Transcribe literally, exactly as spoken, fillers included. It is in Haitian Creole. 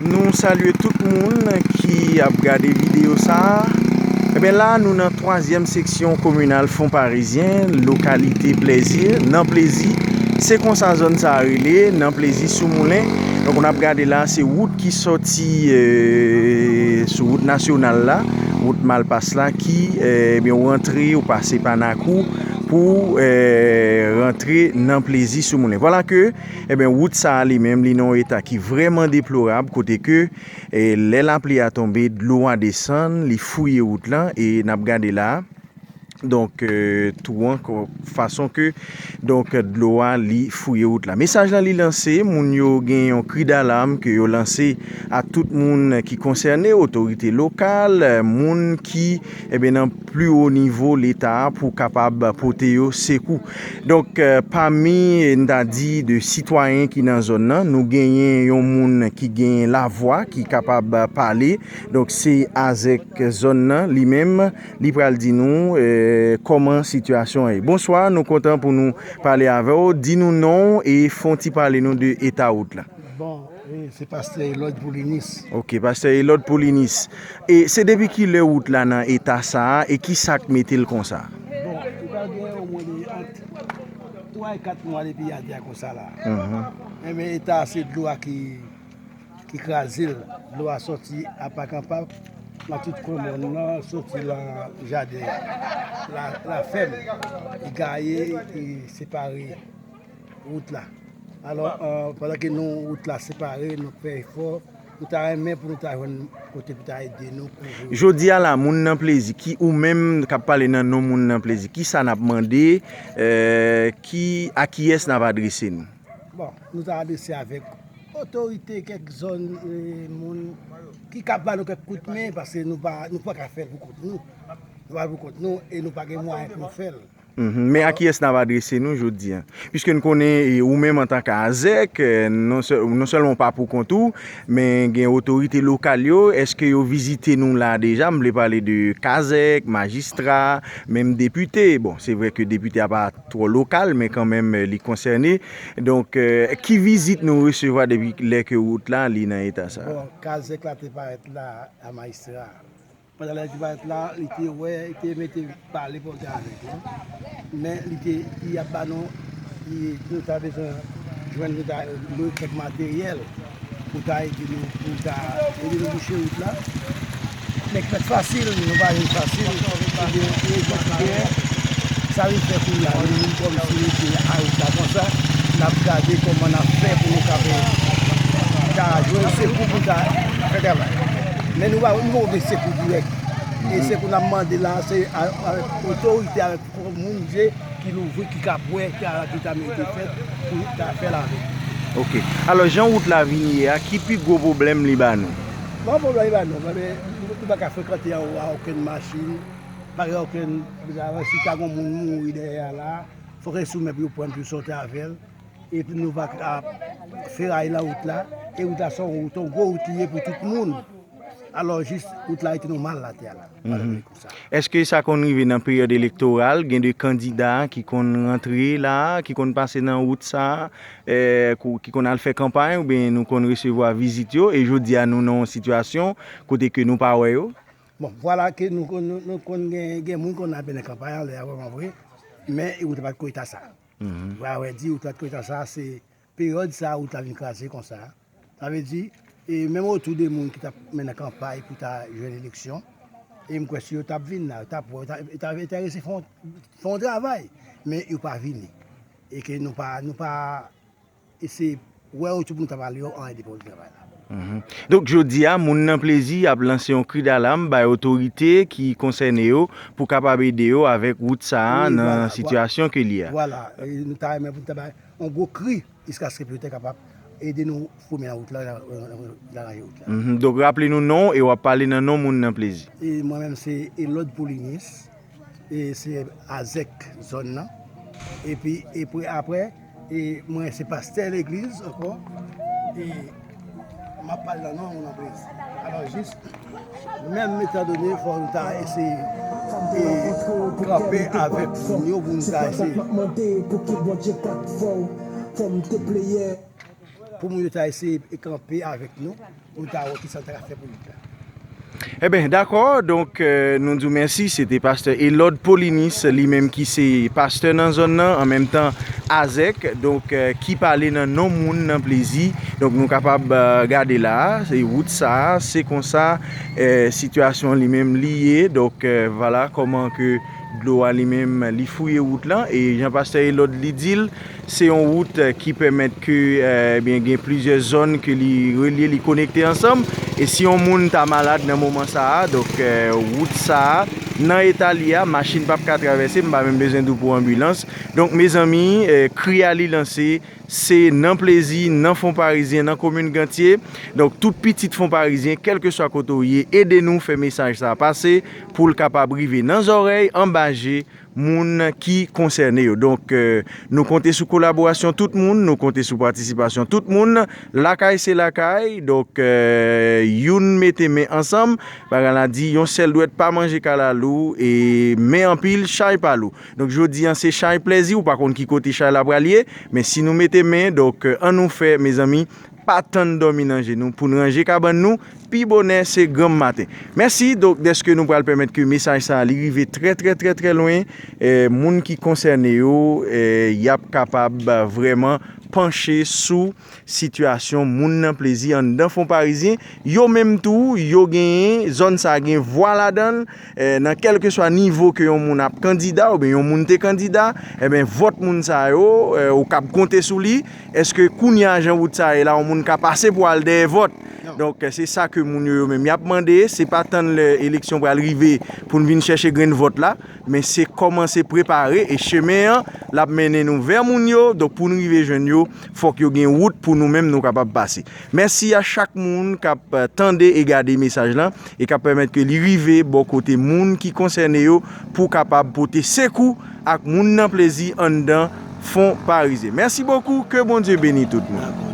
Nou salye tout moun ki ap gade videyo sa a. Ebyen la, nou nan twazyèm seksyon kominal Fon Parizyen, lokalite Plèzi, nan Plèzi. Se konsa zòn sa a rele, nan Plèzi sou Moulen. Donk, n ap gade la, se wout ki sòti, eh, sou wout nasyonal la, wout Malpas la, ki, eh, ebyen, ou rantre, ou pase pa Nakou pou, eh, rantre nan Plèzi sou Moulen. Vwala ke, ebyen, wout sa a li menm, li nan yon eta ki vrèman deplorab, kote ke, eh, lè lapli a tonbe, dlo a desann, li fouye wout lan, e n ap gade la. Donk, eh, tou an, ko-, fason ke, donk, dlo a, li fouye wout la. Mesaj lan, li lanse, moun yo gen yon kri dalam ke yo lanse a tout moun ki konsène, otorite lokal, moun ki, ebyen, nan pli wo nivo Leta a pou kapab pote yo sekou. Donk, eh, pami, n ta di, de sitwayen ki nan zòn nan, nou genyen yon moun ki gen lavwa, ki kapab pale. Donk, se Azèk zòn nan, li menm, li pral di nou, eh, kòman sitiyasyon an ye. Bonswa, nou kontan pou nou pale avè w. Di nou non w e fè yon ti pale nou de eta wout la. Bon, e se pastè Elòd Polinis. Ok, pastè Elòd Polinis. E se depi kilè wout la nan eta sa a e ki sa k mete l konsa? Bon, li pa gen omwen de ant twa e kat mwa depi atè a konsa la. Mhm. Enben, eta a se dlo a ki, ki kraze l. Dlo a sòti apak anpak nan tout kwen mòn nan, sòti nan jaden la, lafèm, li gaye, li separe wout la. Alò, eh, pandan ke nou, wout la separe, nou fè efò, nou ta renmen pou nou ta jwenn kote pou ta ede nou kouvri. Jodi a la, moun nan Plèzi, ki ou menm k ap pale nan non moun nan Plèzi, ki sa n ap mande, eh, ki, a kiyès n ap adrese nou? Bon, nou ta adrese avèk otorite kèk zòn, eh, moun ki ka ba nou kèk kout men, paske nou pa, nou pa ka fè l pou kont nou. Nou pa pou kont nou e nou pa gen mwayen pou nou fè l. Mhm. Men a kiyès n ap adrese nou jodi a? Piske n konnen, e, ou menm antanke Azèk, e, non sè-, non sèlman w pa pou kont ou, men gen otorite lokal yo, èske yo vizite nou la deja? M vle pale de Kazèk, majistra, menm depite. Bon, se vre ke depite a pa twò lokal, men kanmenm, e, li konsène. Donk, e, ki vizit nou resevwa depi lè ke wout la, li nan eta sa? Bon, Kazèk la te parèt la a majistra. Pandan lè li te parèt la, li te wè, li te mete pale pou te avèk nou. Men li te, li ap ba nou, li, nou ta bezwen jwenn, nou ta lwe kèk materyèl pou ta ede nou, pou ta ede nou bouche wout la. Men k pa t fasil, nou pa jwenn fasil. Ebyen, erezman ki genyen, sa vin fè kounye a, nou vin kòmsi rete a eta konsa, n ap gade kòman n ap fè pou nou ka, ka jwenn sekou pou ta fè travay. Men nou pa, nou poko gen sekou dirèk. E sekou n ap mande la, se a, avèk otorite, avèk moun je ki louvri, ki kab wè travay ki ta merite fèt pou ta fè l avèk. Ok. Alò, jan wout la vin ye a, ki pi gwo pwoblèm li ba nou? Bon, pwoblèm li ba nou, paske nou pa ka frekante anwo a okenn machin, pa gen okenn, si ta gen moun mouri dèyè a la, fòk se sou men pou yo pran l, pou yo sòti avè l. Epi nou pa ka feray nan wout la. E wout la se yon wout, yon gwo wout li ye pou tout moun. Alò, jis wout la rete nòmal atè a la. Èske sa konn rive nan peryòd elektoral, gen de kandida ki konn rantre la, ki konn pase nan wout sa, e, kou-, ki konn al fè kanpay, oubyen nou konn resevwa vizit yo, e jodi a nou nan yon sitiyasyon kote ke nou pa wè yo? Bon, vwala ke nou konn, nou, nou konn gen, gen moun konn al mennen kanpay anlè a vrèman vre, men wout la pa t ko eta sa. Mhm. Vwala, vrè di, wout la t ko eta sa, se peryòd sa a, wout la vin kraze konsa. Sa vle di, e menm otou de moun ki t ap mennen kanpay pou ta jwenn eleksyon, e m kwè si yo t ap vin la, yo t ap wè, yo t ap, yo t ap enterese fè yon, fè yon travay, men yo pa vini. E ke nou pa, nou pa eseye wè yo tou pou nou ta pale yo anyen de pwoblèm travay la. Mhm. Donk, jodi a, moun nan Plezi ap lanse yon kri dalam bay otorite ki konsène yo pou kapab ede yo avèk wout sa a nan sitiyasyon ke li a. Vwala, e nou ta renmen pou nou ta bay yon gwo kri jiskaske pou yo te kapab ede nou foumen nan wout la, ranje wout la. Mhm. Donk, raple nou non w e w ap pale nan non moun nan Plezi. E mwen menm, se Elòd Polinis. E se Azèk zòn nan. Epi, epi apre, e mwen se pastè legliz ankò. E m ap pale nan non moun nan Plezi. Alò, jis, menm etandone fò nou ta eseye, e, kanpe avèk moun yo pou nou ta eseye. Mande pou ki Bondye pa t fè w, fò m te pleye. Pou moun yo ta eseye kanpe avèk nou, pou nou ta wè kisa nou ta ka fè pou wout la. Eben, dakò. Donk, euh, nou di w mèsi. Se te pastè Elord Polinis, li menm ki se pastè nan zòn nan, an menm tan azèk, donk, euh, ki pale nan non moun nan Plezi. Donk, nou kapab, euh, gade la a, se wout sa a, se konsa, euh, sitiyasyon li menm li ye. Donk, euh, vwala kòman ke dlo a li menm li fouye wout lan. E jan pastè Elord li di l, se yon wout, eh, ki pèmèt ke, eh, ebyen, gen plizyè zòn ke li relye, li konekte ansanm. E si yon moun ta malad nan moman sa a, donk, eh, wout sa a, nan eta li a, machin p ap ka travèse, m pa menm bezwen di w pou anbilans. Donk, mezanmi, eh, kri a li lanse, se nan Plezi, nan Fon Parizyen, nan komin Gantye. Donk, tout pitit Fon Parizyen, kèlkeswa kote w ye, ede nou fè mesaj sa a pase pou l kapab rive nan zòrèy, anba je, moun ki konsène yo. Donk, eh, nou konte sou kolaborasyon tout moun, nou konte sou patisipasyon tout moun. Lakay se lakay. Donk, eh, youn mete men ansanm. Bagay la di, yon sèl dwèt pa manje kalalou, e men anpil, chay pa lou. Donk, jodi a, se chay Plezi, ou pa konn ki kote chay la pral ye, men si nou mete men, donk, eh, ann nou fè, mezanmi, pa tann dòmi nan je nou pou n ranje kabann nou. Pi bonè se granm maten. Mèsi, donk, dèske nou pral pèmèt ke mesaj sa a li rive trè, trè, trè, trè lwen. Eh, moun ki konsène yo, eh, y ap kapab, eh, vrèman panche sou sitiyasyon moun nan Plezi anndan Fon Parizyen. Yo menm tou, yo genyen, zòn sa a gen vwa ladan l, eh, nan kèlkeswa nivo ke yon moun ap kandida oubyen yon moun te kandida, eben, vòt moun sa yo, eh, ou kab konte sou li. Èske kounye a jan wout sa a ye la, yon moun ka pase pou al dèyè vòt? Donk, eh, se sa ke moun yo, yo menm y ap mande. Se pa tann lè eleksyon pral rive pou n vin chèche grenn vòt la, men se kòmanse prepare e chemen an, l ap mennen nou vè moun yo. Donk, pou n rive jwenn yo, fòk yo gen wout pou nou menm nou kapab pase. Mèsi a chak moun k ap, eh, tande e gade mesaj lan e k ap pèmèt ke li rive bò kote moun ki konsène yo pou kapab pote sekou ak moun nan Plezi anndan Fon Parizyen. Mèsi bokou, ke Bondye beni tout moun.